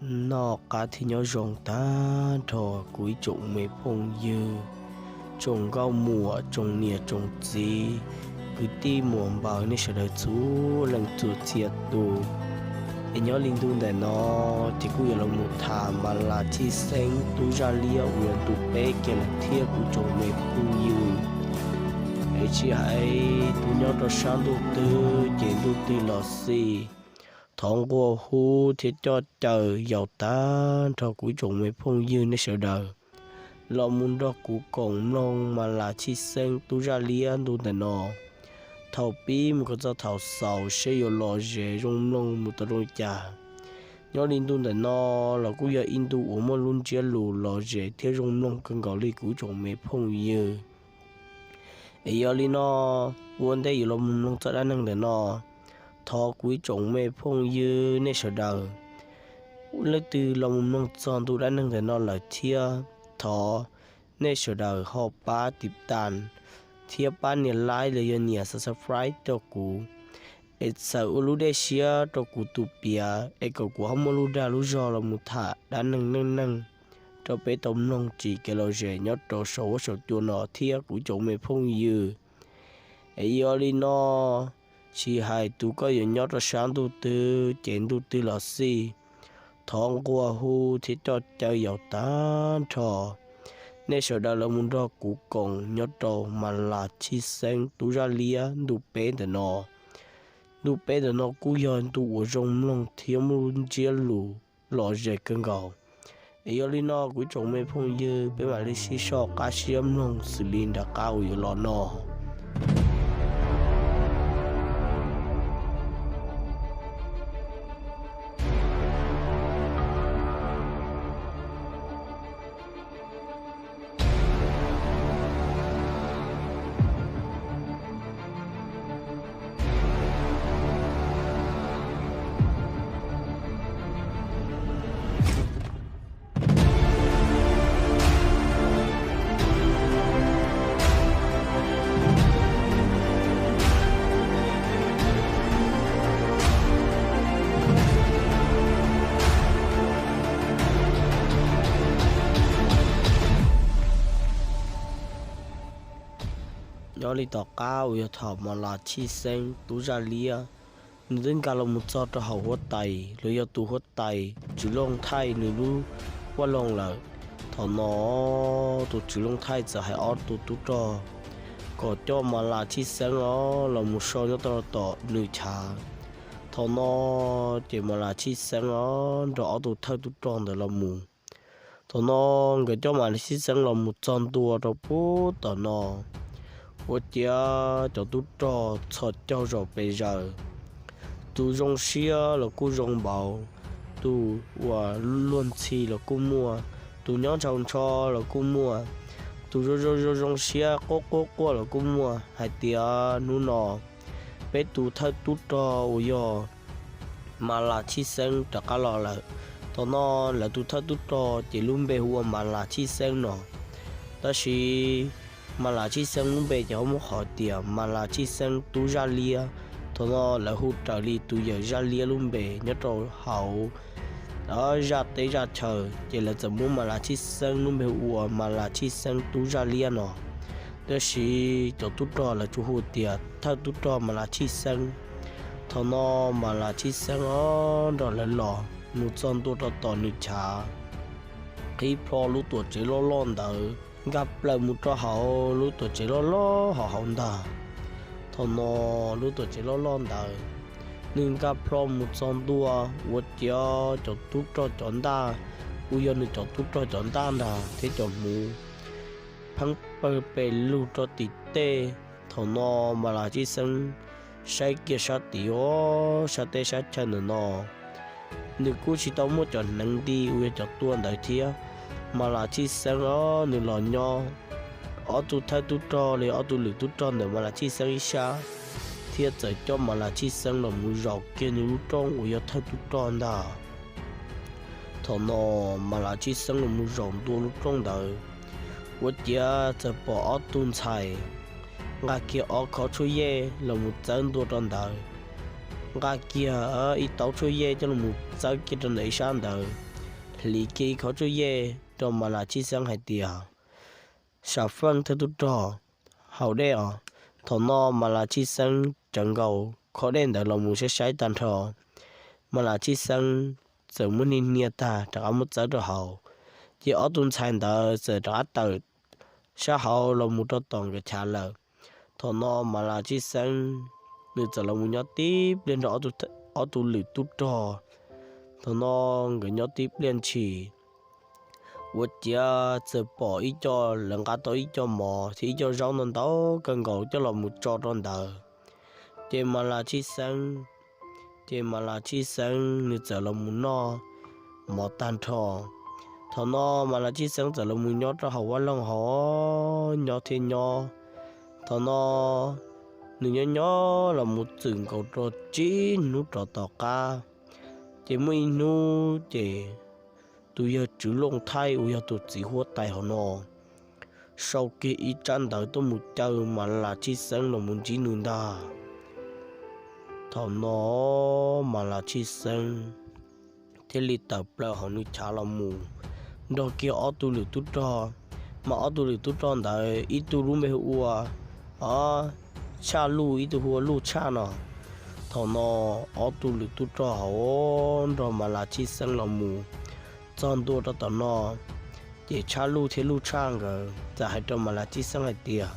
Noj qab thiab nyob zoo tag nrho kuv ib tsoom me phooj ywg, tsoom nkauj muam, tsoom niam tsoom txiv, kwv tij muam npaws nej sawv daws txhua leej txhua txhia tus. Es nyob li ntu ntawm no ces kuj yuav los mus tham Mas Las Tshij Xeeb tub zaj liab uas yog ntu peb kiag lawm thiab kuv tsoom me phooj ywg. Es tsis hais tus nyob rau sab ntuj twg ces ntuj twg los xij, thov nquag hu thiab coj caw yaus tag nrho kuv ib tsoom me phooj ywg nej sawv daws los mus nrog kuv koom mloog Mas Las Tshij Xeeb tub zaj liab ntu ntawm no. Thaum pib mus kom txog thaum xaus seb yuav lom zem zoo mloog mus tau zoo li cas. Nyob li ntu ntawm no los kuj yog ib ntu uas muaj lub ntsiab lus lom zem thiab zoo mloog kawg nkaus li kuv tsoom me phooj ywg. Es yog li no, ua ntej yuav los mus mloog txoj dab neeg ntawm no, thov kuv ib tsoom me phooj ywg nej sawv daws leej twg los mus mloog txog ntu dab neeg ntawm no lawm thiab, thov nej sawv daws ho pab tiv tas thiab pab nias like los yog nias subscribe rau kuv, es txawm ua lub dej siab rau kuv tus piav es kom kuv ho muaj lub dag lub zog los mus tham dab neeg neej neeg rau peb tau mloog tsim kev lom zem nyob rau saum huab saum cua no thiab kuv tsoom me phooj ywg. Es yog li no, tsis hais tus koj yuav nyob rau sab ntuj twg ces ntuj twg los xij, thov nquag hu thiab coj caw yaus tag nrho nej sawv daws los mus nrog kuv koom nyob rau Mas Las Tshij Xeeb tub zaj liab ntu peb ntawm no. Ntu peb ntawm no kuj yog ntu uas zoo mloog thiab muaj lub ntsiab lus lom zem kawg nkaus. Es yog li no kuv ib tsoom me phooj ywg, peb mam li sib soj qab siab mloog xws li nram qab uas yuav los no. Nyob li tom qab uas yog thaum Mas Las Tshij Xeeb tub zaj liab, nws twb nkag los mus txog rau hauv huab tais los yog tus huab tais Tswv Looj Thaij nws lub vaj loog lawm. Thaum no tus Tswv Looj Thaij txawm hais ob tug tub rog kom coj Mas Las Tshij Xeeb os los mus so nyob rau tom nws chav. Thaum no ces Mas Las Tshij Xeeb os nrog ob tug thawj tub rog ntawd los mus. Thaum no nkawd coj Mas Las Tshij Xeeb los mus txog ntua rau pub tom no, ua ciav cov tub rog txhos caug zaum pes zaws. Tus zoo siab los kuj zoo npaum, tus uas luag ntxhi los kuj muaj, tus nyob ntshaus ntsho los kuj muaj, tus zoo zoo zoo zoo siab quaj quaj quaj los kuj muaj. Hais tias hnub no peb tus thawj tub rog uas yog Mas Las Tshij Xeeb rov qab los lawm. Thaum no lawv tus thawj tub rog ces lub npe hu ua Mas Las Tshij Xeeb no. Tab sis Mas Las Tshij Xeeb lub npe ces ho muab qhov tias Mas Las Tshij Xeeb tub zaj liab. Thaum no lawv hu raws li tus yawm zaj liab lub npe nyob rau hauv zaj teb zaj chaw, ces lawv txawm muab Mas Las Tshij Xeeb lub npe hu ua Mas Las Tshij Xeeb tub zaj liab no. Tab sis cov tub rog lawv tsuas hu tias thawj tub rog Mas Las Tshij Xeeb. Thaum no Mas Las Tshij Xeeb os nrog lawv los mus txog ntua rau tom nws chav, qhib plho lub tuam tsev loj loj ntawd nkag plaws mus rau hauv lub tuam tsev loj loj hauv hauv ntag. Thaum no lub tuam tsev loj loj ntawd, nws nkag plho mus txog ntua, ua ciav cov tub rog cov ntaj, uas yog nws cov tub rog cov ntaj ntag thiab cov hmuv, pheej pawg pes lug rau tim tej. Thaum no Mas Las Tshij Xeeb saib kiag sab tid os, sab teb sab chaw ntawm no nws kuj tsis tau muaj cov hneev nti uas yog cov tua ntawd thiab. Mas Las Tshij Xeeb os nws los nyob ob tug thawj tub rog li ob tug lwm tub rog ntawm Mas Las Tshij Xeeb ib sab, thiab txawm coj Mas Las Tshij Xeeb los mus zaum kiag nws lub rooj uas yog thawj tub rog ntag. Thaum no Mas Las Tshij Xeeb los mus zaum ntua lub rooj ntawd, ua ciav txawm pom ob tug ntxhais nqa kiag ob khob tshuaj yej los mus txawb ntua rau ntawd, nqa kiag ib taub tshuaj yej coj los mus txawb kiag rau ntawm ib sab ntawd. hliv kiag ib khob tsuj yej rau Mas Las Tshij Xeeb hais tias, Sam Feej thawj tub rog, haus dej os. Thaum no Mas Las Tshij Xeeb tsawv nkaus khob dej ntawd los mus saib saib tag nrho, Mas Las Tshij Xeeb txawm muab niag niag tag rov qab muab txawb rau hauv, ces ob tug ntxhais ntawd txawm rov qab tawm sab hauv los mus rau tom nkawd chav lawm. Thaum no Mas Las Tshij Xeeb nws txawm los mus nyob tib pliag nrog ob tug lwm tub rog. Thaum no nkawd nyob tib pliag ntshis, ua ciav txawm pom ib co, lawv nqa tau ib co mov thiab ib co zaub ntau ntau kawg nkaus coj los mus tso rau ntawd. Ces Mas Las Tshij Xeeb, ces Mas Las Tshij Xeeb nws txawm los mus noj mov tag nrho. Thaum no Mas Las Tshij Xeeb txawm los mus nyob rau hauv vaj loog hauv, nyob thiab nyob. Thaum no nws nyob nyob los mus txwm nkaus rau tsib hnub rov tom qab, ces muaj ib hnub ces tus yawg Tswv Looj Thaij uas yog tus txiv huab tais hauv no sau kiag ib tsab ntawv tuaj mus caw Mas Las Tshij Xeeb los mus ntsib nws ntag. Thaum no Mas Las Tshij Xeeb thiaj li tawm plaws hauv nws chav los mus nrog kiag ob tug lwm tub rog. Mas ob tug lwm tub rog ntawd ib tug lub npe hu ua Tshaj Luj, ib tug hu ua Luj Tshaj no. Thaum no ob tug lwm tub rog hauv nrog Mas Las Tshij Xeeb los mus txog ntua rau tom no, ces Tshaj Luj thiab Luj Tshaj nkawd txawm hais rau Mas Las Tshij Xeeb hais tias,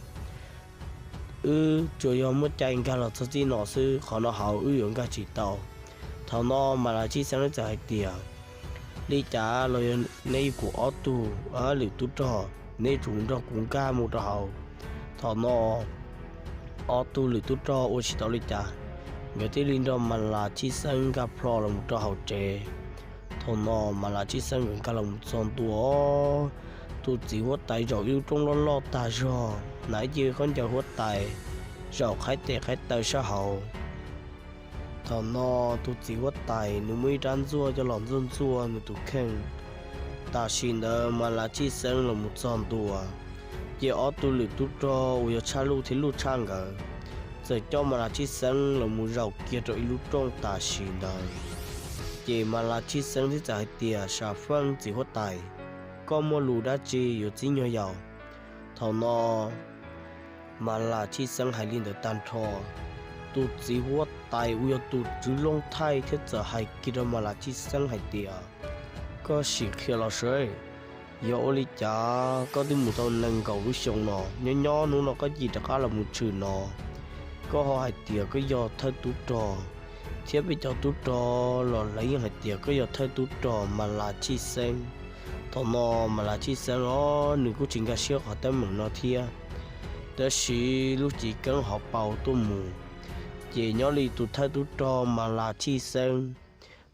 Wb tsuas yog muaj cai nkag los txog txij no xwb, qhov no hauv wb yuav nkag tsis tau. Thaum no Mas Las Tshij Xeeb txawm hais tias, Li cas los yog neb yog kuv ob tug lwm tub rog, neb yuav tsum nrog kuv nkag mus rau hauv. Thaum no ob tug lwm tub rog ua tsis tau li cas, nkawd thiaj li nrog Mas Las Tshij Xeeb nkag plho los mus rau hauv tsev. Thaum no Mas Las Tshij Xeeb nkawd nkag los mus txog ntua, tus txiv huab tais zaum ib lub rooj loj loj tag zog, hnav ib ce khaub ncaws huab tais, zaum qhaib tes qhaib taw sab hauv. Thaum no tus txiv huab tais nws muaj ib rab ntxuaj coj los ntxuaj ntxuaj nws tus kheej. Tam sim ntawd Mas Las Tshij Xeeb los mus txog ntua, ces ob tug lwm tub rog uas yog Tshaj Luj thiab Luj Tshaj nkawd txawm coj Mas Las Tshij Xeeb los mus zaum kiag rau ib lub rooj tam sim ntawd. Ces Mas Las Tshij Xeeb thiaj txawm hais tias, Sam Feej txiv huab tais, koj muaj lus dab tsi yuav txib nyuag yaus? Thaum no Mas Las Tshij Xeeb hais li ntawd tag nrho, tus txiv huab tais uas yog tus Tswv Looj Thaij thiaj txawm hais kiag rau Mas Las Tshij Xeeb hais tias, Koj sim qhia los saib, yog ua li cas koj twb mus tau nees nkaum lub xyoo no, nyob nyob hnub no koj cia li rov qab los mus tshwm no? Koj ho hais tias koj yog thawj tub rog, thiab peb cov tub rog los lawv yeej hais tias koj yog thawj tub rog Mas Las Tshij Xeeb. Thaum no Mas Las Tshij Xeeb os nws kuj tsis nkag siab qhov teeb meem no thiab, tab sis lub chiv keeb hov paus tuaj mus, ces nyob li tus thawj tub rog Mas Las Tshij Xeeb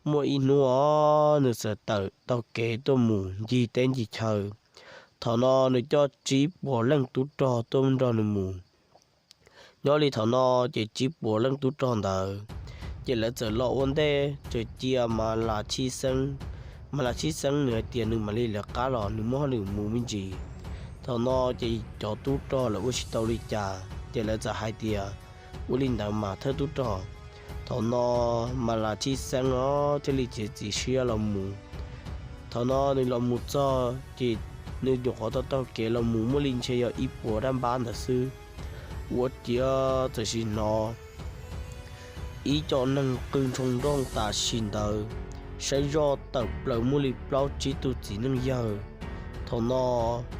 muaj ib hnub os nws txawm tawm taug kev tuaj mus ncig teb ncig chaw. Thaum no nws coj tsib puas leej tub rog tuaj nrog nws mus. Nyob li thaum no ces tsib puas leej tub rog ntawd, ces lawv txawm los ua ntej txawm cia Mas Las Tshij Xeeb. Mas Las Tshij Xeeb nws hais tias nws mam li lawv qab los nws muaj hauj lwm mus me ntsis. Thaum no ces cov tub rog lawv ua tsis tau li cas ces lawv txawm hais tias, Ua li ntawd mas thawj tub rog. Thaum no Mas Las Tshij Xeeb os thiaj li txiav txim siab los mus. Thaum no nws los mus txog ces nws nyuam qhuav tau taug kev los mus muaj li ntshe yog ib puas dab npab ntawd xwb, ua ciav txawm sim hnov ib co neeg qw ntshoo nrooj tam sim ntawd, saib zoj tawm plaws muaj li plaub tsib tug txiv neej yawg. Thaum no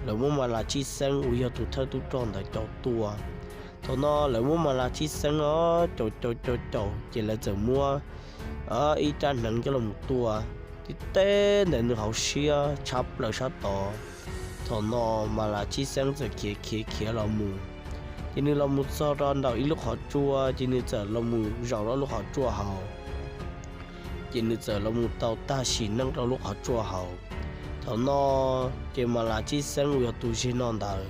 lawv muab Mas Las Tshij Xeeb uas yog tus thawj tub rog ntawd caum tua. Thaum no lawv muab Mas Las Tshij Xeeb os caum caum caum caum ces lawv txawm muab ib rab hneev coj los tua tib teb ntawm nws hauv siab tshab plaws sab tod. Thaum no Mas Las Tshij Xeeb txawm khiav khiav khiav los mus, ces nws los mus txog rau ntawm ib lub qhov tsua ces nws txawm los mus zaum rau lub qhov tsua hauv, ces nws txawm los mus tau tag sim neej rau lub qhov tsua hauv. Thaum no ces Mas Las Tshij Xeeb uas yog tus zeg no ntawd,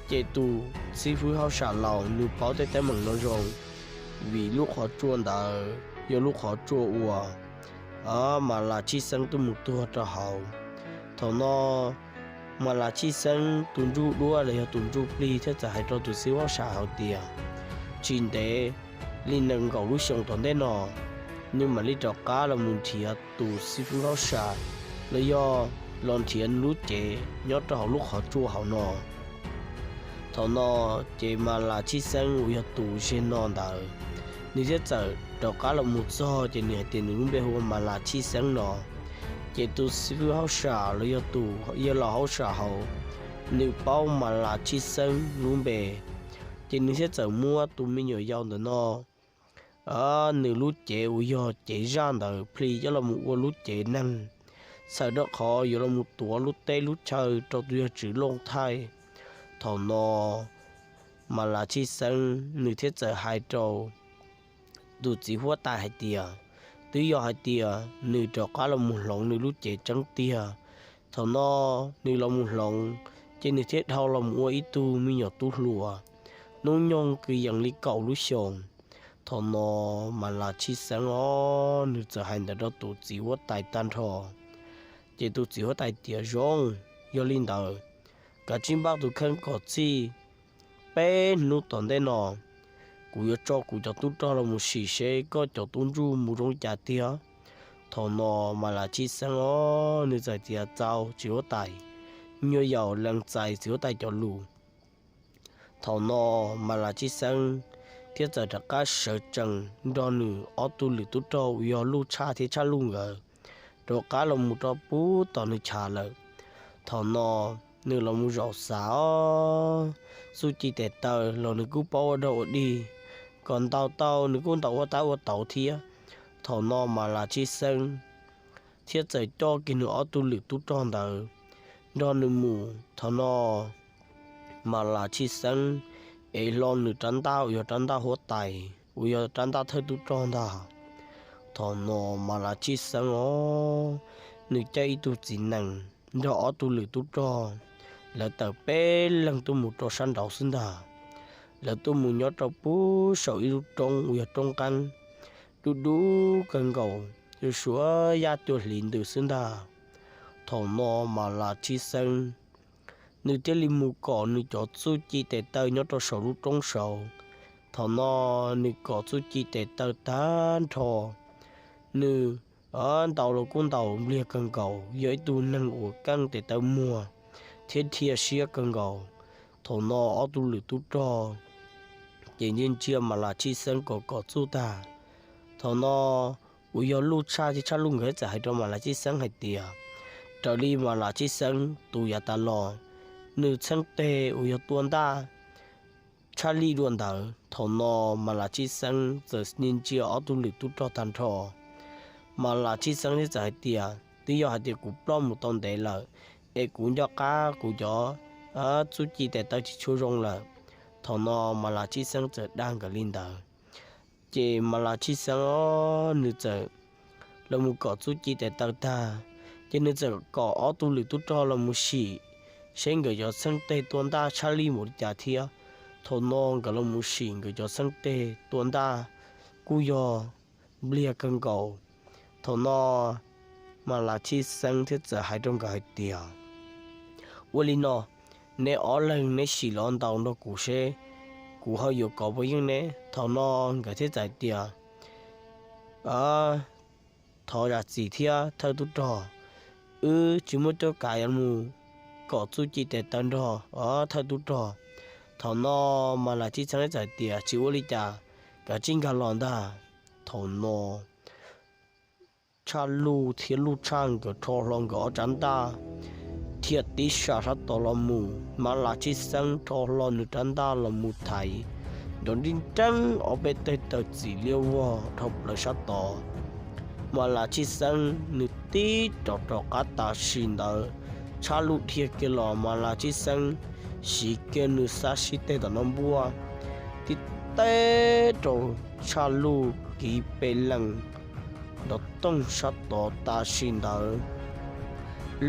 ces tus xib fwb hauj sam laus nws paub tej teeb meem no zoo, vim lub qhov tsua ntawd yog lub qhov tsua uas Mas Las Tshij Xeeb tuaj mus tuag rau hauv. Thaum no Mas Las Tshij Xeeb tus ntsuj duab los yog tus ntsuj plig thiaj txawm hais rau tus xib fwb hauj sam hais tias, tsis ntev li nees nkaum lub xyoo tom ntej no, nws mam li rov qab los mus nrhiav tus xib fwb hauj sam los yog los nrhiav nws lub cev nyob rau hauv lub qhov tsua hauv no. Thaum no ces Mas Las Tshij Xeeb uas yog tus ze no ntawd, nws thiaj txawm rov qab los mus txog ces nws hais tias nws lub npe hu ua Mas Las Tshij Xeeb no. Ces tus xib hwb hauj sam los yog tus yawg laus hauj sam hauv, nws paub Mas Las Tshij Xeeb lub npe, ces nws thiaj txawm muab tus me nyuam yaus ntawm no nws lub cev uas yog cev zaj ntawd plhis coj los mus ua lub cev neeg, txhawm rau qhov yuav los mus tuav lub teb lub chaw rau tus yawg Tswv Looj Thaij. Thaum no Mas Las Tshij Xeeb nws thiaj txawm hais rau tus txiv huab tais hais tias, twb yog hais tias nws rov qab los mus hloov nws lub cev tseeb tiag. Thaum no nws los mus hloov, ces nws thiaj dhau los mus ua ib tug me nyuam tub hluas, hnub nyoog kwv yees li kaum lub xyoos. Thaum no Mas Las Tshij Xeeb os, nws txawm hais ntawd rau tus txiv huab tais tag nrho. Ces tus txiv huab tais tias, zoo, yog li ntawd, kav tsij npaj tus kheej kom txhij, peb hnub tom ntej no kuv yuav tso kuv cov tub rog los mus sim seb koj cov tub ntsuj mus zoo cas tiag. Thaum no Mas Las Tshij Xeeb os, nws txawm tias, txaus txiv huab tais. Nyuam yaus lees txais txiv huab tais cov lus. Thaum no Mas Las Tshij Xeeb thiaj txawm rov qab sawv tsees nrog nws ob tug lwm tub rog uas yog Luj Tshaj thiab Tshaj Luj nkawd rov qab los mus rau puag tom nws chav lawm. Thaum no nws los mus zaum xav os, txuj ci tes taw los nws kuj paub ua dog ua dig, kom ntaus tau nws kuj ntaus ua tab ua tauv thiab. Thaum no Mas Las Tshij Xeeb thiaj txawm coj kiag nws ob tug lwm tub rog ntawd nrog nws mus. Thaum no Mas Las Tshij Xeeb ev hlo nws rab ntaj uas yog rab ntaj huab tais uas yog rab ntaj thawj tub rog ntag. Thaum no Mas Las Tshij Xeeb os, nws caij ib tug txiv nees nrog ob tug lwm tub rog, lawv tawm peb leeg tuaj mus rau sab nraud xwb ntag. Lawv tuaj mus nyob rau puag saum ib lub roob uas yog roob qeeb, dub dub kawg nkaus, suav suav yaj cua hliv ntws xwb ntag. Thaum no Mas Las Tshij Xeeb nws thiaj li mus kom nws cov txuj ci tes taw nyob rau saum lub roob saud. Thaum no nws kom txuj ci tes taw tag nrho, nws ntaus los kuj ntaus npliag kawg nkaus, yog ib tug neeg uas keej tes taw muag thiab dhia siab kawg nkaus. Thaum no ob tug lwm tub rog ces ntsia ntsia Mas Las Tshij Xeeb kom kom txuj tag. Thaum no uas yog Luj Tshaj thiab Tshaj Luj nkawd txawm hais rau Mas Las Tshij Xeeb hais tias, raws li Mas Las Tshij Xeeb tus yav tas los, nws txheeb teg uas yog tua ntaj tshaj lij dua ntawd. Thaum no Mas Las Tshij Xeeb txawm ntsia ntsia ob tug lwm tub rog tag nrho. Mas Las Tshij Xeeb thiaj txawm hais tias, twb yog hais tias kuv ploj mus tau ntev lawm, es kuv nco qab kuv cov txuj ci tes taw tsis tshua zoo lawm. Thaum no Mas Las Tshij Xeeb txawm dag nkawd li ntawd. Ces Mas Las Tshij Xeeb os, nws txawm los mus kom txuj ci tes taw tag, ces nws txawm kom ob tug lwm tub rog los mus sim seb nkawd cov txheeb teg tua ntaj tshaj lij npaum li cas thiab. Thaum no nkawd los mus sim nkawd cov txheeb teg tua ntaj kuj yog npliag kawg nkaus. Thaum no Mas Las Tshij Xeeb thiaj txawm hais rau nkawd hais tias, ua li no, neb ob leeg neb sim los ntaus nrog kuv seb kuv ho yuav kov puas yeej neb. Thaum no nkawd thiaj txawm hais tias, thov zam txim thiab thawj tub rog, wb tsis muaj cuab kav yuav mus kom txuj ci tes taw nrog thawj tub rog. Thaum no Mas Las Tshij Xeeb thiaj txawm hais tias, tsis ua li cas, kav tsij nkag los ntag. Thaum no Tshaj Luj thiab Luj Tshaj nkawd rho hlo nkawd ob rab ntaj dhia tib sab sab tod los mus. Mas Las Tshij Xeeb rho hlo nws rab ntaj los mus thaiv nrov nrib nreeb ob peb teg taw txim liab vog dhau plaws sab tod. Mas Las Tshij Xeeb nws tib rov rov qab tam sim ntawd, Tshaj Luj dhia kiag los, Mas Las Tshij Xeeb siv kiag nws xab sib teg tom no npuaj, tib teb rau Tshaj Luj kiv pes lees nrov tooj sab tod tam sim ntawd.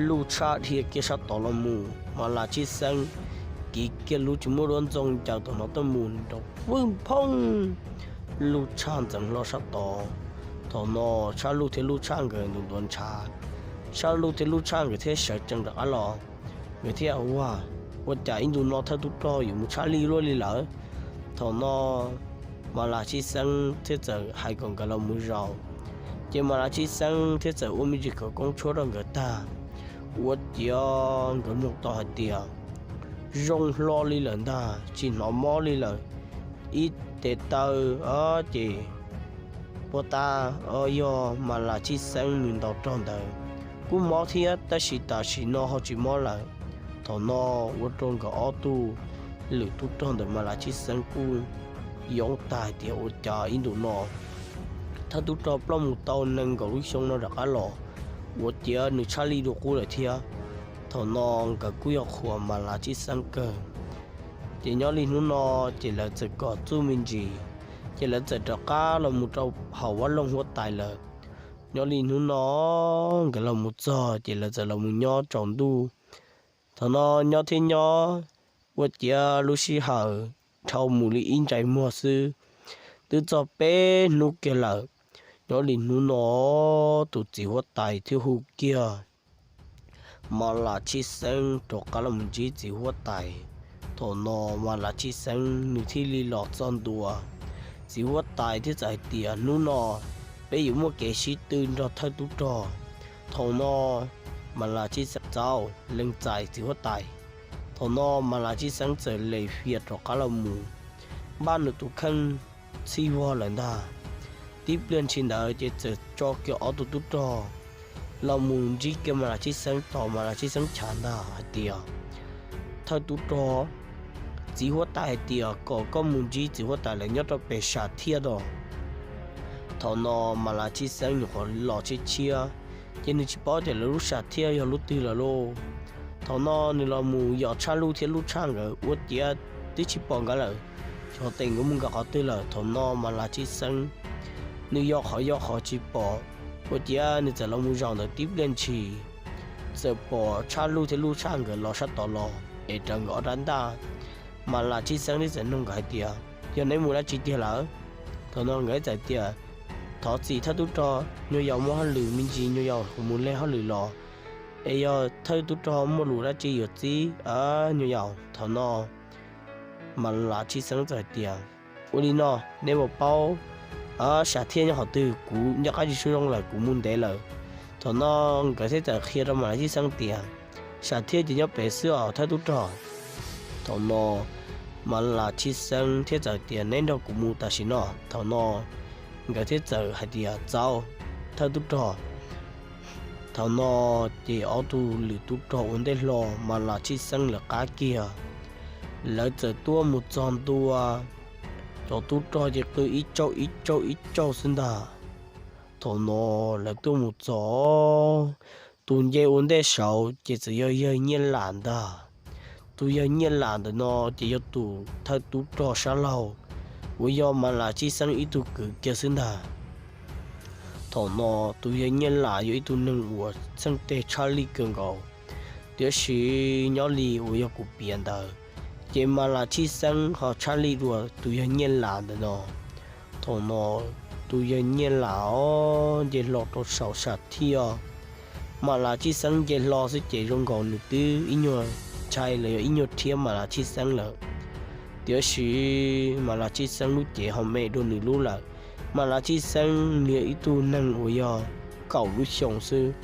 Luj Tshaj dhia kiag sab tod los mus, Mas Las Tshij Xeeb kiv kiag lub tsis muaj duab ntxoo ncaws tom no tuaj mus nrov vwj nphooj. Luj Tshaj ntxeev hlo sab tod. Thaum no Tshaj Luj thiab Luj Tshaj nkawd ntuav ntuav ntshav, Tshaj Luj thiab Luj Tshaj nkawd thiaj sawv tsees rov qab los. Nkawd thiaj, ua, ua cas ib ntu no thawj tub rog yuav mus tshaj lij luaj li lawm? Thaum no Mas Las Tshij Xeeb thiaj txawm hais kom nkawd los mus zaum, Ces Mas Las Tshib Xeeb thiaj txawm ua me ntsis khawv koob tshuab rau nkawd tag, ua ciav nkawd mloog tau hais tias zoo hlo li lawm ntag, tsis hnov mob li lawm. Ib tes taw, o, ces puag ta, o, yog Mas Las Tshib Xeeb nws ntaus rog ntawd kuj mob thiab, tab sis tam sim no ho tsis mob lawm. Thaum no ua rau nkawd ob tug lwm tub rog ntawm Mas Las Tshib Xeeb kuj yoov tag hais tias ua cas ib ntus no thawj tub rog ploj mus tau nees nkaum lub xyoo no rov qab los, ua ciav nws tshaj lij dua qub lawm thiab. Thaum no nkawd kuj yog qhuas Mas Las Tshib Xeeb kawg. Ces nyob li hnub no, ces lawv txawm kom txuj me ntsis, ces lawv txawm rov qab los mus rau hauv Vaj Loog huab tais lawm. Nyob li hnub no nkawd los mus txog ces lawv txawm los mus nyob tsaus ntuj. Thaum no nyob thiab nyob, ua ciav lub sij hawm dhau mus li ib ntsais muag xwb, twb txog peb hnub kiag lawm. Nyob li hnub no tus txiv huab tais thiaj hu kiag Mas Las Tshib Xeeb rov qab los mus ntsib txiv huab tais. Thaum no Mas Las Tshib Xeeb nws thiaj li los txog ntua. Txiv huab tais thiaj txawm hais tias, hnub no peb yuav muaj kev sib tw nrog thawj tub rog. Thaum no Mas Las Tshib Xeeb txaus lees txais txiv huab tais. Thaum no Mas Las Tshib Xeeb txawm les fias rov qab los mus npaj nws tus kheej txhij vog lawm ntag. Tib pliag ntshis ntawd ces txawm tso kiag ob tug tub rog los mus ntsib kiag Mas Las Tshib Xeeb, tos Mas Las Tshib Xeeb chav ntag hais tias, thawj tub rog, txiv huab tais hais tias kom koj mus ntsib txiv huab tais lawv nyob rau pem sam thiaj os. Thaum no Mas Las Tshib Xeeb nyuam qhuav los tshiab tshiab, ces nws tsis paub tias lawv lub sam thiaj yog lub twg lawm lauj. Thaum no nws los mus yos tshaj luj thiab luj tshaj nkawd ua ciav twb tsis pom nkawd lawm, xyov tes nkawd mus nkawd qhov twg lawm. Thaum no Mas Las Tshib Xeeb nws yos qhov yos qhov tsis pom, ua ciav nws txawm los mus zaum ntawd tib pliag ntshis, txawm pom tshaj luj thiab luj tshaj nkawd los sab tod los es raws nkawd ob rab ntaj. Mas Las Tshib Xeeb thiaj txawm nug nkawd hais tias, yog neb mus dab tsi tiag lawm? Thaum no nkawd txawm tias, thov txim thawj tub rog, nyuag yaus muaj hauj lwm me ntsis, nyuag yaus kuv mus leg hauj lwm los, es yog thawj tub rog muaj lus dab tsi yuav txib, nyuag yaus. Thaum no Mas Las Tshib Xeeb txawm hais tias, ua li no, neb puas paub sam thiaj nyob qhov twg? Kuv nco qab tsis tshua zoo lawm, kuv mus ntev lawm. Thaum no nkawd thiaj txawm qhia rau Mas Las Tshib Xeeb tias, sam thiaj ces nyob pem xwb os thawj tub rog. Thaum no Mas Las Tshib Xeeb thiaj txawm tias, neb nrog kuv mus tam sim no. Thaum no nkawd thiaj txawm hais tias, txaus thawj tub rog. Thaum no ces ob tug lwm tub rog ua ntej hlo Mas Las Tshib Xeeb lawv qab kiag, lawv txawm tuaj mus txog ntua, cov tub rog ces qw ib tsaug ib tsaug ib tsaug xwb ntag. Thaum no lawv tuaj mus txog, tus nce ua ntej saud ces txawm yog yawg Nyiaj Lam ntag. Tus yawg Nyiaj Lam ntawm no ces yog tus thawj tub rog sab laug uas yog Mas Las Tshib Xeeb ib tug kwv kiag xwb ntag. Thaum no tus yawg Nyiaj Lam yog ib tug neeg uas txheej teg tshaj lij kawg nkaus, tiam sis nyob li uas yog kuv piav ntawd, ces Mas Las Tshib Xeeb ho tshaj lij dua tus yawg Nyiaj Lam ntawm no. Thaum no tus yawg Nyiaj Lam os nce hlo rau saum sam thiaj, Mas Las Tshib Xeeb nce hlo xwb ces zoo nkaus nws twb ib nyuag ntshai los yog ib nyuag rhiab Mas Las Tshib Xeeb lawm. Tiam sis Mas Las Tshib Xeeb lub cev ho me dua nws lub lawm. Mas Las Tshib Xeeb nws yog ib tug neeg uas yog kaum lub xyoos xwb.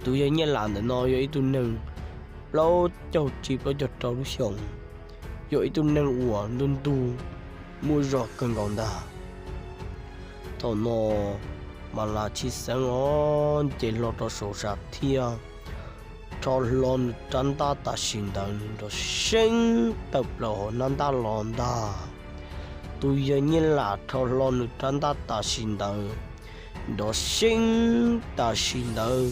Tus yawg Nyiaj Lam ntawm no yog ib tug neeg plaub caug tsib plaub caug rau lub xyoos, yog ib tug neeg uas ntuj ntug muaj zog kawg nkaus ntag. Thaum no Mas Las Tshib Xeeb os nce hlo rau saum sam thiaj, rho hlo nws rab ntaj tam sim ntawd nrov seeb tawm plaws hauv hnab ntaj los ntag. Tus yawg Nyiaj Lam rho hlo nws rab ntaj tam sim ntawd nrov seeb tam sim ntawd,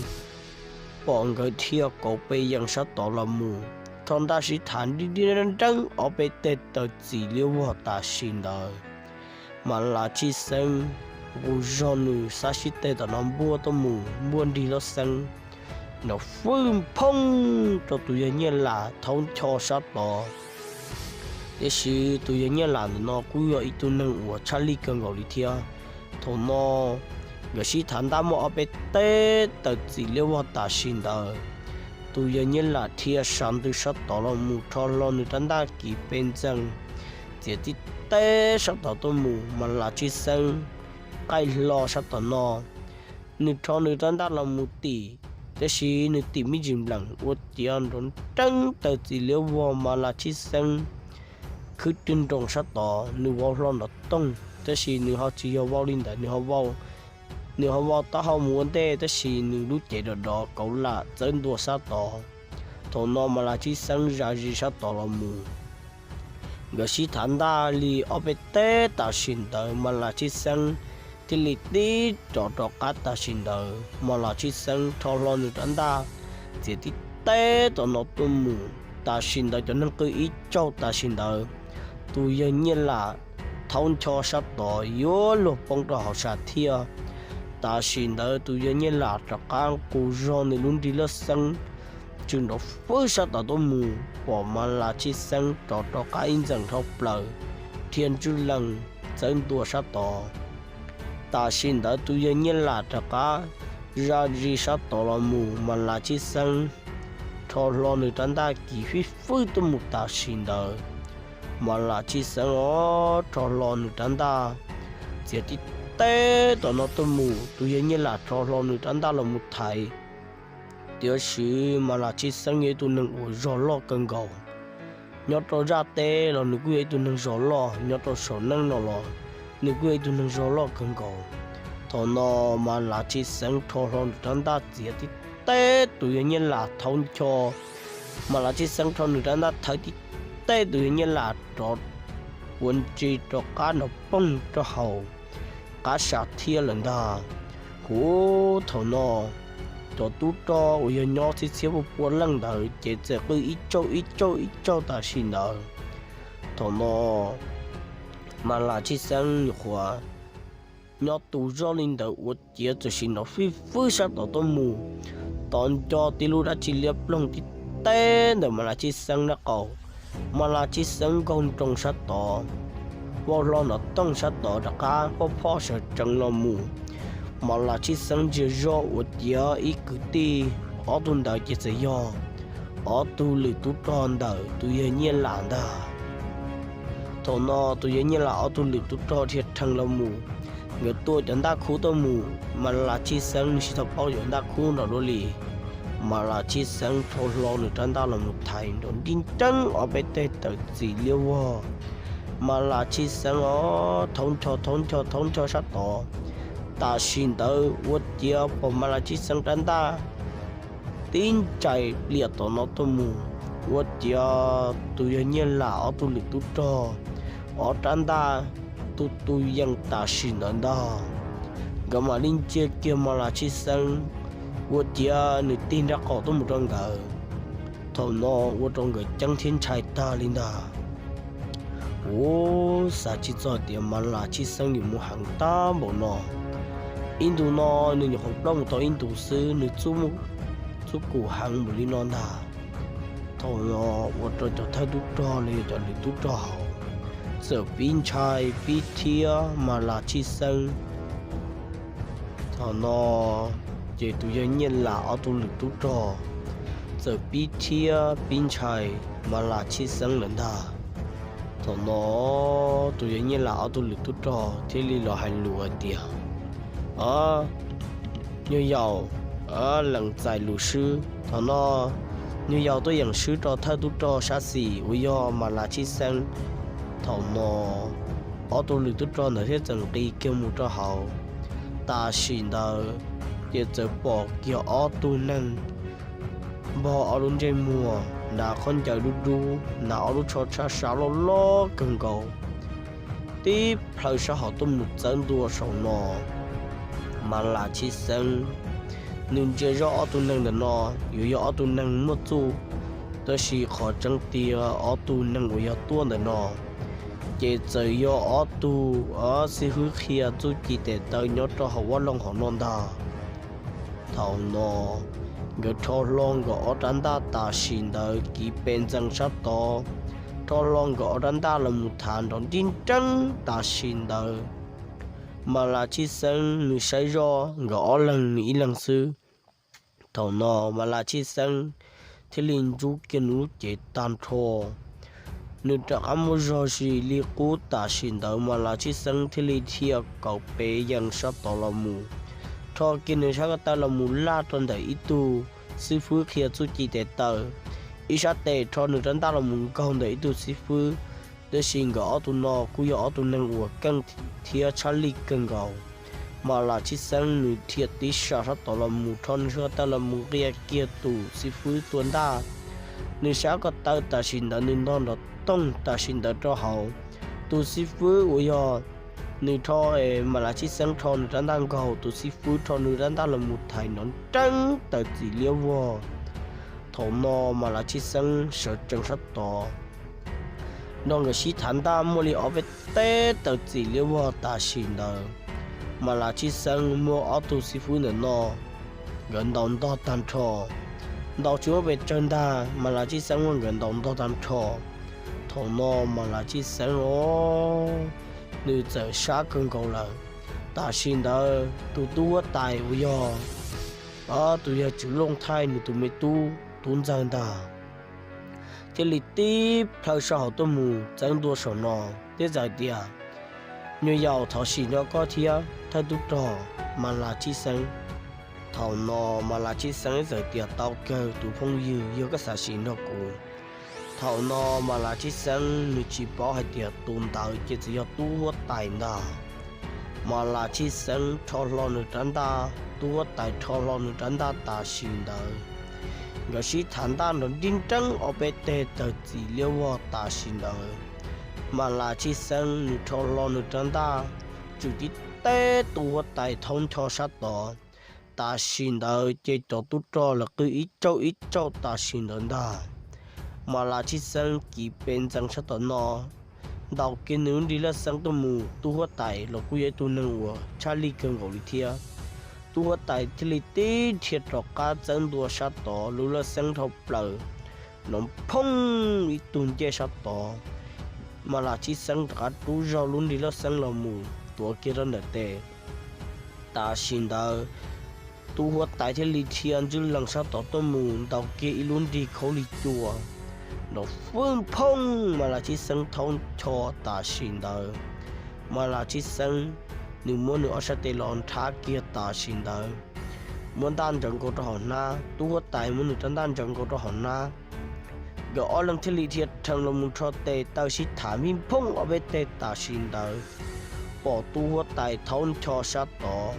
pom nkawd dhia kauv pes yees sab tod los mus, rho ntaj sib thav nrib nrib nreeb ob peb teg taw txim liab vog tam sim ntawd. Mas Las Tshib Xeeb nqus zog nws xab sib teg tom no npuaj tuaj mus npuaj nrig lub xeeb, nrov fwj nphoob rau tus yawg Nyiaj Lam thaub ncho sab tod. Tiam sis tus yawg Nyiaj Lam ntawm no kuj yog ib tug neeg uas tshaj lij kawg nkaus li thiab. Thaum no nkawd sib thav ntaj muaj ob peb teg taw txim liab vog tam sim ntawd, tus yawg Nyiaj Lam dhia sab ntws sab tod los mus rho hlo nws rab ntaj kiv pes ntxees, txiav tib teg sab tod tuaj mus, Mas Las Tshib Xeeb qaij hlo sab tom no, Nws rho nws rab ntaj los mus tim, tab sis nws tim me ntsis nplees ua ciav nrov nreeb taws txim liab vog. Mas Las Tshib Xeeb khwb rwg nroos sab tod, nws vau hlo nrov toog, tab sis nws ho tsis yog vau li ntawd, nws ho vau taub hau mus ua ntej, tab sis nws lub cev dov dov kauv lam txawb ntua sab tod. Thaum no Mas Las Tshib Xeeb zam zis sab tod los mus, nkawd sib thav ntaj li ob peb teg tam sim ntawd, Mas Las Tshib Xeeb thiaj li tib rov rov qab tam sim ntawd. Mas Las Tshib Xeeb rho hlo nws rab ntaj txiav tib teg tom no tuaj mus. Tam sim ntawd cov neeg qw ib caug tam sim ntawd, tus yawg Nyiaj Lam thaub ncho sab tod yuav luag poob rau hauv sam thiaj. Tam sim ntawd tus yawg Nyiaj Lam rov qab nqus zog nws lub nrig laj xeeb tsw nrov fwb sab tod tuaj mus, pom Mas Las Tshib Xeeb rov rov qab ib ntxees dhau plaws, rhia ntswj lees txawb ntua sab tod. Tam sim ntawd tus yawg Nyiaj Lam rov qab zam zis sab tod los mus, Mas Las Tshib Xeeb rho hlo nws rab ntaj kiv fib fwb tuaj mus tam sim ntawd. Mas Las Tshib Xeeb os rho hlo nws rab ntaj txiav tib teg tom no tuaj mus, tus yawg Nyiaj Lam rho hlo nws rab ntaj los mus thaiv. Tiam sis Mas Las Tshib Xeeb yog ib tug neeg uas zog loj kawg nkaus. Nyob rau zaj teb los nws kuj yog ib tug neeg zog loj, nyob rau saum neej no los nws kuj yog ib tug neeg zog loj kawg nkaus. Thaum no Mas Las Tshib Xeeb rho hlo nws rab ntaj txiav tib teg tus yawg Nyiaj Lam thaub ncho. Mas Las Tshib Xeeb rho nws rab ntaj thawb tib teg tus yawg Nyiaj Lam rov ua ntsis rov qab nrov poog rau hauv qab sam thiaj lawm ntag. Huv, thaum no cov tub rog uas yog nyob txhiab txhiab pua pua leej ntawd ces txawm qw ib caug ib caug ib caug tam sim ntawd. Thaum no Mas Las Tshib Xeeb nyuam qhuav nyob tus zog li ntawd ua ciav txawm sim nrov fij fwb sab tod tuaj mus, tos nco tib lub dab tsi liab ploog tib teg ntawm Mas Las Tshib Xeeb nraub qaum. Mas Las Tshib Xeeb nkaug nroos sab tod, vau hlo nrov toog sab tod rov qab phoj phoj sawv tsees los mus. Mas Las Tshib Xeeb ntsia zoj ua ciav ib kwv tij, ob tug ntawd ces txawm yog ob tug lwm tub rog ntawm tus yawg Nyiaj Lam ntag. Thaum no tus yawg Nyiaj Lam ob tug lwm tub rog dhia rhees los mus, nkawd tua cov ntaj khub tuaj mus, Mas Las Tshib Xeeb nws tsis tau paub cov ntaj khub nrov dua li. Mas Las Tshib Xeeb rho hlo nws rab ntaj los mus thaiv nrov nrib nreeb ob peb teg tawm txim liab vog. Mas Las Tshib Xeeb os thaub ncho thaub ncho thaub ncho sab tod. Tam sim ntawd ua ciav pom Mas Las Tshib Xeeb rab ntaj tib ntsais pliam tom no tuaj mus, ua ciav tus yawg Nyiaj Lam ob tug lwm tub rog ob rab ntaj tu tu yees tam sim ntawd ntag. Nkawd mam li ntsia kiag Mas Las Tshib Xeeb, ua ciav nws tig nraub qaum tuaj mus rau nkawd. Thaum no ua rau nkawd ceeb thiab ntshai tag li ntag. Ua xav tsis txog tias Mas Las Tshib Xeeb yuav mus heev tag npaum no. Ib ntus no nws nyuam qhuav ploj mus tau ib ntus xwb nws txub kum heev npaum li no ntag. Thaum no ua rau cov thawj tub rog los yog cov lwm tub rog hauv txawm pib ntshai pib thiab Mas Las Tshib Xeeb. Thaum no ces tus yawg Nyiaj Lam ob tug lwm tub rog txawm pib thiab pib ntshai Mas Las Tshib Xeeb lawm ntag. Thaum no tus yawg Nyiaj Lam ob tug lwm tub rog thiaj li los hais lus hais tias, Nyuag yaus, lees txais lus swb. Thaum no nyuag yaus tuaj yeem swb rau thawj tub rog sab xis uas yog Mas Las Tshib Xeeb. Thaum no ob tug lwm tub rog ntawd thiaj txawm nqis kiag mus rau hauv. Tam sim ntawd ces txawm pom kiag ob tug neeg npog ob lub ntsej muag, hnav khaub ncaws dub dub, hnav ob lub tsho tshab sab loj loj kawg nkaus, tib plhaw sab hauv tuaj mus txawb ntua saum no. Mas Las Tshib Xeeb nws ntsia zoj ob tug neeg ntawm no yuav yog ob tug neeg muaj txuj, tab sis qhov tseeb tiag ob tug neeg uas yog tuaj ntawm no ces txawm yog ob tug xib hwb qhia txuj ci tes taw nyob rau hauv vaj loog hauv no ntag. Thaum no nkawd rho hlo nkawd ob rab ntaj tam sim ntawd kiv pes ntxees sab tod, rho hlo nkawd ob rab ntaj los mus thav nrov nrib nreeb tam sim ntawd. Mas Las Tshib Xeeb nws saib zoj nkawd ob leeg nws ib leeg xwb. Thaum no Mas Las Tshib Xeeb thiaj li ntsub kiag nws lub cev tag nrho. Nws rov qab muaj zog zis li qub tam sim ntawd Mas Las Tshib Xeeb thiaj li dhia kaum pes yees sab tod los mus, rho kiag nws sab ko taw los mus laj rau ntawm ib tug xib fwb qhia txuj ci tes taw, ib sab tes rho nws rab ntaj los mus nkaug ntawm ib tug xib fwb. Tab sis nkawd ob tug no kuj yog ob tug neeg uas keej thiab tshaj lij kawg nkaus. Mas Lam Tshib Xeeb nws dhia tib sab sab tod los mus rho nws sab ko taw los mus nqia kiag tus xib fwb tua ntaj. Nws sab ko taw tam sim ntawd nws ntog nrov toog tam sim ntawd rau hauv. Tus xib fwb uas yog nws rho, Mas Lam Tshib Xeeb rho nws rab ntaj nkaug, tus xib fwb rho nws rab ntaj los mus thaiv nrov nreeb tawm txim liab vog. Thaum no Mas Lam Tshib Xeeb sawv tsees sab tod nrog nkawd sib tham ntaj muaj li ob peb teg tawm txim liab vog tam sim ntawd. Mas Lam Tshib Xeeb muab ob tug xib fwb ntawm no nkawd ntaus ntog tag nrho, ntaus tsis muaj pes tsawg ntag, Mas Lam Tshib Xeeb muab nkawd ntaus ntog tag nrho. Thaum no Mas Lam Tshib Xeeb os, nws txawm sab kawg nkaus lawm. Tam sim ntawd tus tub huab tais uas yog tus yawg Tswv Looj Thaij nws tus me tub tub ntxawg ntag thiaj li tib plhaw sab hauv tuaj mus txeeb ntua saum no thiab txawm tias, Nyuam yaus, thov sim nrog koj thiab thawj tub rog Mas Lam Tshib Xeeb. Thaum no Mas Lam Tshib Xeeb txawm tias, Tau kawg tus phooj ywg, yog koj xav sim nrog kuv. Thaum no Mas Lam Tshib Xeeb nws tsis paub hais tias tus ntawd ces txawm yog tub huab tais ntag. Mas Lam Tshib Xeeb rho hlo nws rab ntaj, tub huab tais rho hlo nws rab ntaj tam sim ntawd. Nkawd sib tham ntaj nrov nrib nreeb ob peb teg tawm txim liab vog tam sim ntawd. Mas Lam Tshib Xeeb nws rho hlo nws rab ntaj tsum tib teb tub huab tais thaub ncho sab tod. Tam sim ntawd ces cov tub rog lawv qw ib tsaug ib tsaug tam sim ntawd ntag. Mas Lam Tshib Xeeb kiv pes ntxeev sab tom no ntaus kiag nws lub nrig laj xeeb tuaj mus, tub huab tais los kuj yog ib tug neeg uas tshaj lij kawg nkaus li thiab. Tub huab tais thiaj li tib dhia rov qab txeeb ntua sab tod, lub laj xeeb dhau plaws nrov phooj ib tug ncej sab tod. Mas Lam Tshib Xeeb rov qab rub zog lub nrig laj xeeb los mus tuav kiag rau ntawm tes. Tam sim ntawd tub huab tais thiaj li dhia ntswj lees sab tod tuaj mus ntaus kiag ib lub nrig khaub lig cua nrov fwj phooj, Mas Lam Tshib Xeeb thaub ncho tam sim ntawd. Mas Lam Tshib Xeeb nws muab nws ob sab tes los nrhab kiag tam sim ntawd, muab ntaj ntsaws nkaus rau hauv hnab, tub huab tais muab nws rab ntaj ntsaws nkaus rau hauv hnab. Nkawd ob leeg thiaj li dhia rhees los mus rho tes taw sib tham vij phooj ob peb teg tam sim ntawd, pom tub huab tais thaub ncho sab tod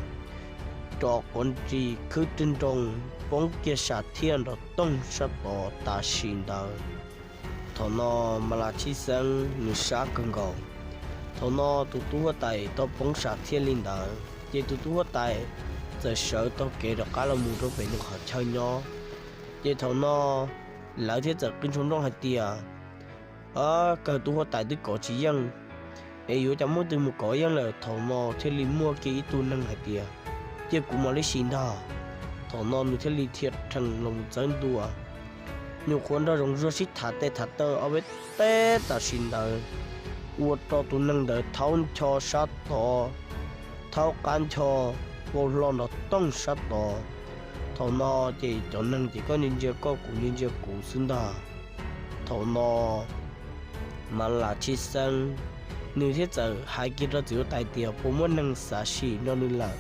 rov quav nris khwb rwg nroos poob kiag sam thiaj nrov toog sab tod tam sim ntawd. Thaum no Mas Lam Tshib Xeeb nws sab kawg nkaus. Thaum no tus tub huab tais tau poob sam thiaj li ntawd ces tus tub huab tais txawm sawv taug kev rov qab los mus rau pem nws qhov chaw nyob. Ces thaum no lawv thiaj txawm qw ntshoo nrooj hais tias, Kawg tub huab tais twb kov tsis yeej es yuav cas muaj twg mus kov yeej lawm. Thaum no thiaj li muaj kiag ib tug neeg hais tias, Cia kuv mam li sim ntag. Thaum no nws thiaj li dhia rhees los mus txawb ntua, nyuam qhuav nrog zoov zuag sib tham tes tham taw ob peb teg tam sim ntawd, ua rau tus neeg ntawd thaub ncho sab tod, thaub qab ncho, vau hlo nrov toog sab tod. Thaum no ces cov neeg ces koj ntsia ntsia koj, kuv ntsia ntsia kuv xwb ntag. Thaum no Mas Lam Tshib Xeeb nws thiaj txawm hais kiag rau txiv huab tais tias puas muaj neeg xav sim nrog nws lawm.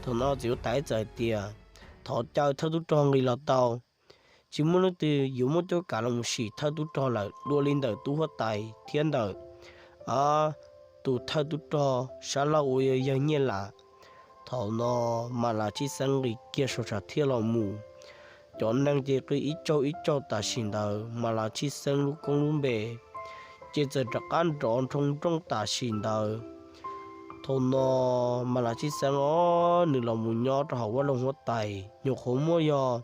Thaum no txiv huab tais txawm tias, Thov caw thawj tub rog nqis los tau, tsis muaj leej twg yuav muaj cuab kav los mus sim thawj tub rog lawm dua li ntawm tub huab tais thiab ntawm tus thawj tub rog sab laug uas yog yawg Nyiaj Lam. Thaum no Mas Lam Tshib Xeeb nqis kiag saum sam thiaj los mus, cov neeg ces qw ib tsaug ib tsaug tam sim ntawd, Mas Lam Tshib Xeeb lub koob lub npe ces txawm rov qab nrov nroo nrooj tam sim ntawd. Thaum no Mas Lam Tshib Xeeb os nws los mus nyob rau hauv vaj loog huab tais nyuam qhuav muaj yog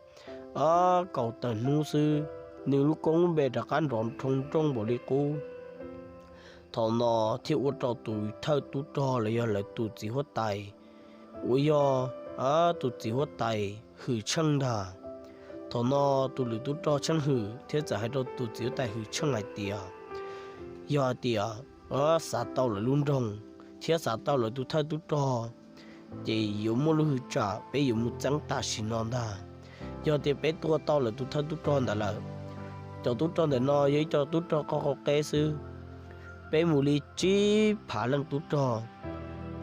kaum tawm hnub xwb, nws lub koob lub npe rov qab nrov nroo nrooj npaum li qub. Thaum no thiaj ua rau tus thawj tub rog los yog lawv tus txiv huab tais uas yog tus txiv huab tais Hwm Tsheej ntag. Thaum no tus lwm tub rog Tsheej Hwm thiaj txawm hais rau tus txiv huab tais Hwm Tsheej hais tias, yog hais tias xav tau lawv lub nroog thiab xav tau lawv tus thawj tub rog, ces yuav muaj lub hwj tsam peb yuav mus txeeb tam sim no ntag. Yog tias peb tua tau lawv tus thawj tub rog ntawd lawm, cov tub rog ntawm no yog ib co tub rog qoj qau qeb xwb, peb mus li tsib phav leej tub rog,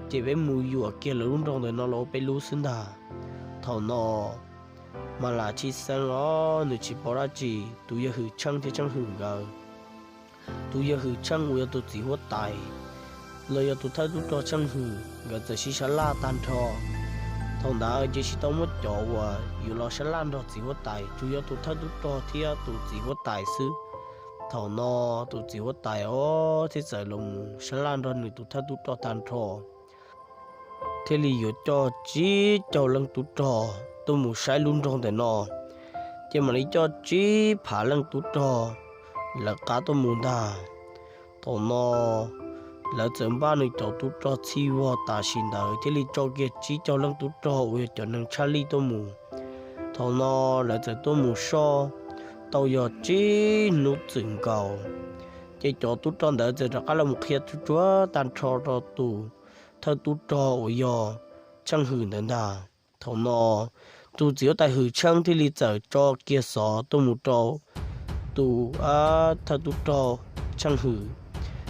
ces peb mus yuam kiag lawv lub nroog ntawm no los ua peb lub xwb ntag. Thaum no Mas Lam Tshij Xeeb os, nws tsis paub dab tsi, tus yawg Hwm Tsheej thiab Tsheej Hwm nkawd, tus yawg Hwm Tsheej uas yog tus txiv huab tais los yog tus thawj tub rog Tsheej Hwm nkawd txawm sib sab laj tag nrho. Thaum ntawd ces tsis tau muaj cov uas yuav los sab laj nrog txiv huab tais, tsuas yog tus thawj tub rog thiab tus txiv huab tais xwb. Thaum no tus txiv huab tais os thiaj txawm los sab laj nrog nws tus thawj tub rog tag nrho, thiaj li yuav coj tsib caug leej tub rog tuaj mus saib lub nroog ntawm no. Ces mam li coj tsib phav leej tub rog lawv qab tuaj mus ntag. Thaum no lawv txawm npaj nws cov tub rog txhij vog tam sim ntawd thiaj li tso kiag tsib caug leej tub rog uas yog cov neeg tshaj lij tuaj mus. Thaum no lawv txawm tuaj mus soj tau yog tsib hnub txwm nkaus, ces cov tub rog ntawd txawm rov qab los qhia tsuag tsuag tag nrho rau tus thawj tub rog uas yog Tsheej Hwm ntawd ntag. Thaum no tus txiv huab tais Hwm Tsheej thiaj li txawm tso kiag xov tuaj mus rau tus thawj tub rog Tsheej Hwm.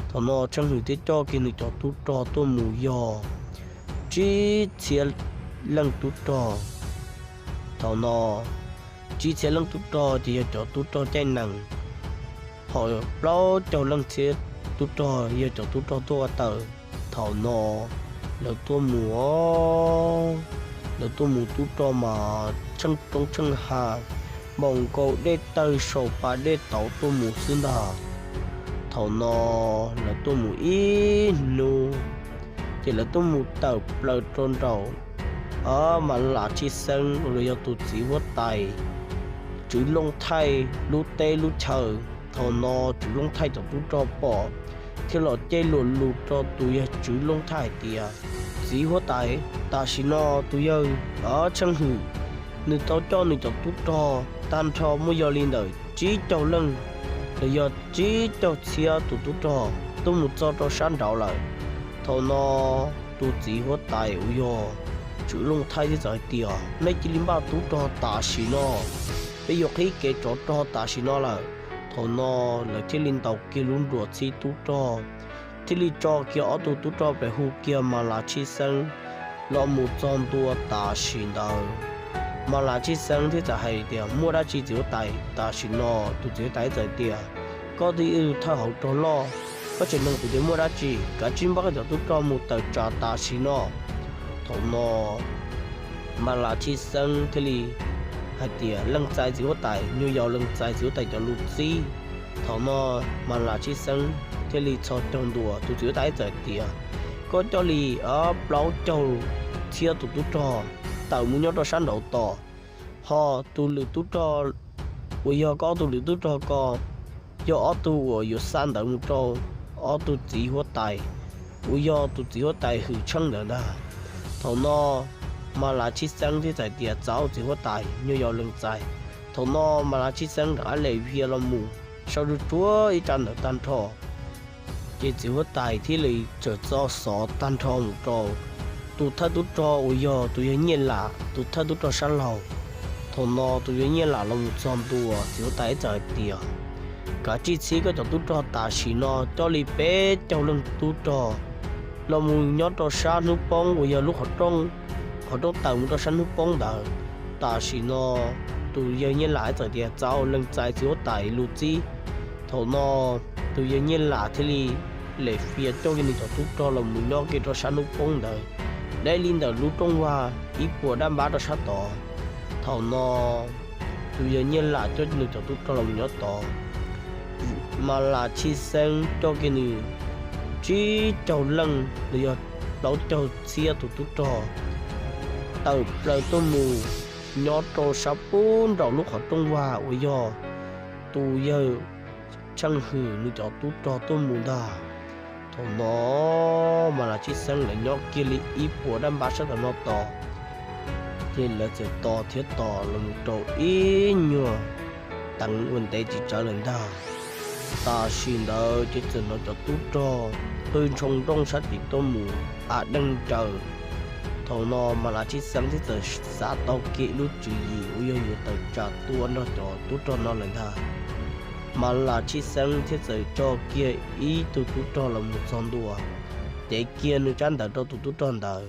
Thaum no Tsheej Hwm thiaj coj kiag nws cov tub rog tuaj mus yog tsib txhiab leej tub rog. Thaum no tsib txhiab leej tub rog ces yog cov tub rog caij nees, ho plaub caug leej txhiab tub rog yog cov tub rog tuaj ua taws. Thaum no lawv tuaj mus, lawv tuaj mus tub rog mas tsheej roob tsheej hav, npaum nkaus dej tawg saum pas dej tauv tuaj mus xwb ntag. Thaum no lawv tuaj mus ib hnub, ces lawv tuaj mus tawm plaws rau nraum Mas Lam Tshij Xeeb uas yog tus txiv huab tais Tswv Looj Thaij lub teb lub chaw. Thaum no Tswv Looj Thaij cov tub rog pom thiab los cej luag lus rau tus yawg Tswv Looj Thaij hais tias, txiv huab tais, tam sim no tus yawg Tsheej Hwm nws tau coj nws cov tub rog tag nrho muaj yog li ntawm tsib caug leej los yog tsib caug txhiab tus tub rog tuaj mus txog rau sab nraud lawm. Thaum no tus txiv huab tais uas yog Tswv Looj Thaij thiaj txawm hais tias, nej cia li npaj tub rog tam sim no, peb yuav qhib kev tsov rog tam sim no lawm. Thaum no lawv thiaj li ntaus kiag lub nruas txhib tub rog, thiaj li tso kiag ob tug tub rog pem hu kiag Mas Lam Tshij Xeeb los mus txog ntua tam sim ntawd. Mas Lam Tshij Xeeb thiaj txawm hais tias, muaj dab tsi txiv huab tais? Tam sim no tus txiv huab tais txawm tias, koj twb yog thawj hauv rog loj, koj tseem nug kuv tias muaj dab tsi? Kav tsij npaj koj cov tub rog mus tawm tsam tam sim no. Thaum no Mas Lam Tshij Xeeb thiaj li hais tias, lees txais txiv huab tais, nyuag yaus lees txais txiv huab tais cov lus txib. Thaum no Mas Lam Tshij Xeeb thiaj li txhos caug ntua, tus txiv huab tais txawm tias, koj coj li plaub caug txhiab tus tub rog tawm mus nyob rau sab nraud tos, ho tus lwm tub rog uas yog koj ob tug lwm tub rog ko yog ob tug uas yuav xa ntawv mus rau ob tug txiv huab tais uas yog tus txiv huab tais Hwm Tsheej ntawd ntag. Thaum no Mas Lam Tshij Xeeb thiaj txawm tias, txaus txiv huab tais, nyuag yaus lees txais. Thaum no Mas Lam Tshij Xeeb rov qab lem vias los mus sau tsuag tsuag ib tsab ntawv tag nrho, ces txiv huab tais thiaj li txawm tso xov tag nrho mus rau tus thawj tub rog uas yog tus yawg Nyiaj Lam, tus thawj tub rog sab laug. Thaum no tus yawg Nyiaj Lam los mus txog ntua, txiv huab tais txawm hais tias, kav tsij txhib koj cov tub rog tam sim no coj li peb caug leej tub rog los mus nyob rau sab hnub poob uas yog lub qhov rooj, qhov rooj tawm mus rau sab hnub poob ntawd. Tam sim no tus yawg Nyiaj Lam txawm tias, txaus lees txais txiv huab tais lus txib. Thaum no tus yawg Nyiaj Lam thiaj li lem vias coj kiag nws cov tub rog los mus nyob kiag rau sab hnub poob ntawd, deb li ntawm lub rooj vag ib puas dab npab rau sab tod. Thaum no tus yawg Nyiaj Lam coj nws cov tub rog los mus nyob tod, Mas Lam Tshij Xeeb coj kiag nws tsib caug leej los yog plaub caug txhiab tus tub rog tawm plaws tuaj mus nyob rau sab pub nraum lub qhov rooj vag uas yog tus yawg Tsheej Hwm nws cov tub rog tuaj mus ntag. Thaum no Mas Lam Tshij Xeeb lawv nyob kiag li ib puas dab npab sab tom no tos, ces lawv txawm tos thiab tos los mus rau ib nyuag teev ua ntev tsis tsawg lawm ntag. Tam sim ntawd ces txawm hnov cov tub rog qw ntshoo nrooj sab tid tuaj mus a deej nraws. Thaum no Mas Lam Tshij Xeeb thiaj txawm xav tau kiag lub tswv yim uas yog yuav tawm tsam tua nrog cov tub rog no lawm ntag. Mas Lam Tshij Xeeb thiaj txawm tso kiag ib tug tub rog los mus txog ntua, cev kiag nws tsab ntawv rau tus tub rog ntawd.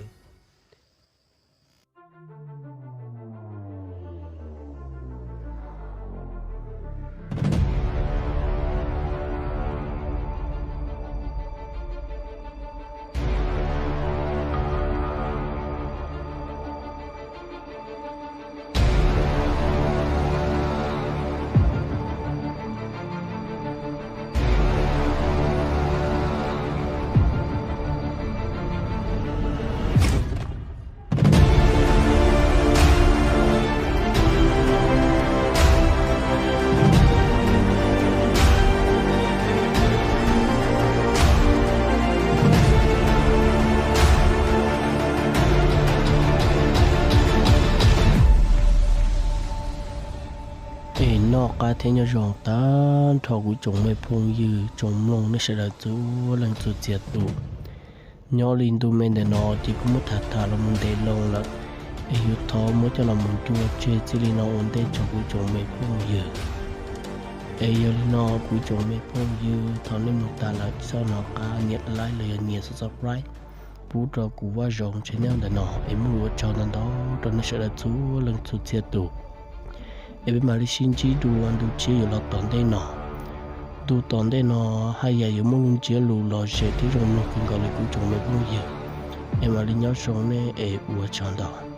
Noj qab thiab nyob zoo tag nrho kuv tsoom me phooj ywg tsoom mloog nej sawv daws txhua leej txhua txhia tus. Nyob li ntu me ntawm no ces kuv muab tham tham los mus ntev loo lawm, es yuav thov muab coj los mus ncua tseg txij li no ua ntej tso kuv tsoom me phooj ywg. Es yog li no kuv tsoom me phooj ywg, thaum nej mus tas lawm txhob nco qab nias like los yog nias subscribe pub rau kuv Vaj Zoov channel ntawm no, es muaj lus ua tsaug ntau ntau rau nej sawv daws txhua leej txhua txhia tus. Es peb mam li sib ntsib dua ntu tshiab yuav los tom ntej no. Ntu tom ntej no haj yam yuav muaj lub ntsiab lus lom zem thiab zoo mloog kawg nkaus li kuv tsoom me phooj ywg. Es mam li nyob zoo nej es ua tsaug ntau.